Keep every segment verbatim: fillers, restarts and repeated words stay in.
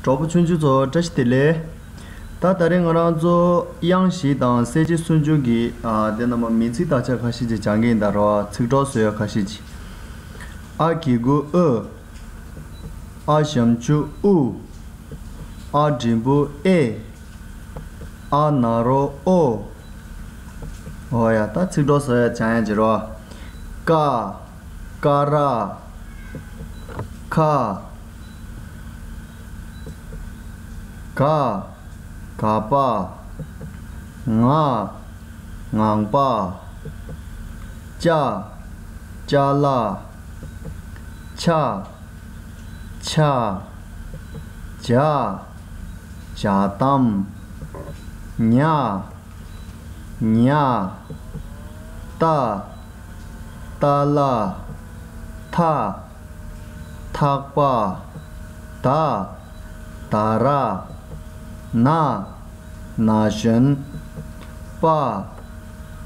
གྲོགས་པོ་ཆུང་ཆུང་ཚོ་བཀྲ་ཤིས་བདེ་ལེགས། ད་ད་རེས་ང་རང་ཚོ་དབྱངས་བཞི་དང་གསལ་བྱེད་སུམ་ཅུ་གི་ཨ་དེ་རྣམས་མིང་ཚིག་དག་ཆ་ཁ་ཤས་ཅིག་སྦྱང་གི་ཡིན་ད་རོ། ཚིག་གྲོགས་བཟོ་ཡ་ཁ་ཤས་ཅིག་ཨ་གི་གུ་ཨུ། ཨ་ཞབས་ཀྱུ་ཨུ། ཨ་འགྲེང་བུ་ཨེ། ཨ་ན་རོ་ཨོ། ཨོ་ཡ། ད་ཚིག་གྲོགས་བཟོ་ཡ་སྦྱང་ཡ་བྱེད་རོ། ཀ་ཀ་ར། ཁ་ག་ག་པ། ང་ངང་པ། ཅ་ཅ་ལ། ཆ་ཆ། ཇ་ཇ་དམ། ཉ་ཉ། ཏ་ཏ་ལ། ཐ་ཐག་པ། ད་ད་ར། ན་ན་གཞོན། པ་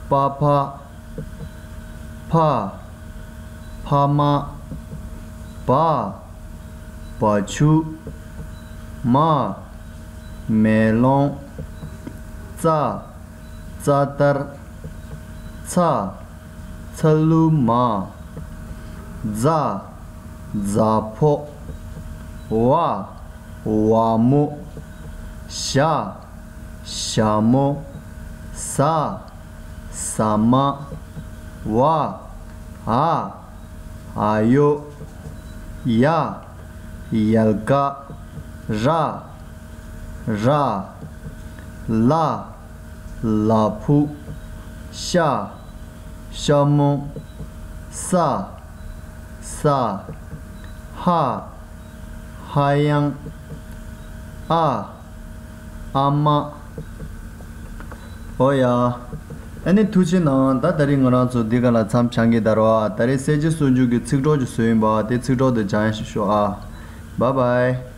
པ་ཕ། ཕ་ཕ་མ། བ་བ་ཕྱུགས། མ་མེ་ལོང་། ཙ་ཙ་དར། ཚ་ཚ་ལུ་མ། ཛ་རྫ་ཕོ། ཝ་ཝ་མོ། ཞ་ཞ་མོ། ཟ་ཟ་མ། ཝ་འ་འ་ཡོ། ཡ་ཡལ་ག། ར་ར། ལ་ལ་ཕུག། ཤ་ཤ་མོ། ས་ས། ཧ་ཧ་ཡང་། ཨ་ཨ་མ། ཨོ་ཡ། ཨ་ནི་ཐུགས་རྗེ་གནང་། ད་ད་རེས་ང་རང་ཚོ་འདི་ག་ལ་མཚམས་འཇོག་གི་ད་རོ། ད་རེས་གསལ་བྱེད་སུམ་ཅུ་གི་ཚིག་གྲོགས་ཀྱི་བཟོས་ཡིན་པ་དེ་ཚིག་གྲོགས་དེ་སྦྱང་ཡ་ཤོག་ཨ། བཱའི་བཱའི།